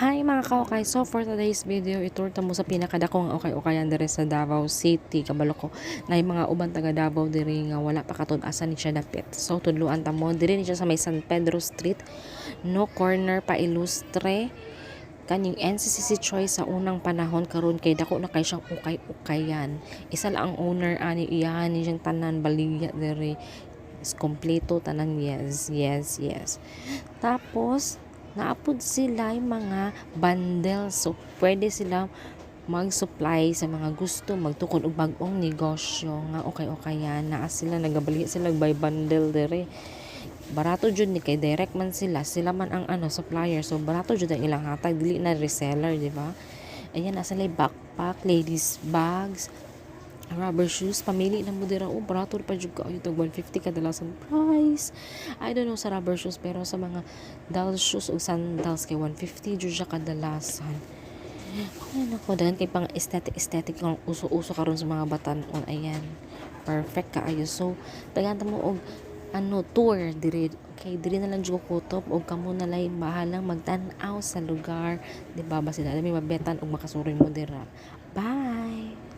Hi, mga kaukay! So for today's video, i-tour ta mo sa pinakadakong ukay-ukayan diri sa Davao City. Kabalo ko na yung mga uban taga Davao diri nga wala pa katud asa ni siya dapit. So tudluan ta mo, diri ni siya sa may San Pedro Street, no, corner pa Ilustre, kaning NCCC Choice sa unang panahon. Karon kay dako na kay siyang ukay-ukayan. Isa lang ang owner ani, iyahan ni siyang tanan baligya diri. Is kompleto tanan, yes. Tapos naa pod sila yung mga bundle. So, pwede sila mag-supply sa mga gusto magtukod og bag-ong negosyo nga ukay-ukayan. Naa sila, nagabaligya sila by bundle diri. Barato jud ni kay direct man sila, sila man ang ano, supplier. So barato jud ang ilang hatag, dili na reseller, di ba? Ayan, nasa sila backpack, ladies bags, rubber shoes, pamili na mo dira. Oh, barato pa jud kaayo, tag 150 kadalasan price. I don't know sa rubber shoes, pero sa mga doll shoes ug sandals kay 150 jud siya kadalasan. Ay nako, daghan kay pang aesthetic aesthetic kung uso-uso karon sa mga batan-on. Ayan. Perfect kaayo. So, daghan ta mo og ano, tour diri. Okay, diri na lang jud ko kutob og kamo na lay bahalang magtan-aw sa lugar, di ba? Basta dali may mabetan og makasuroy mo dira. Bye.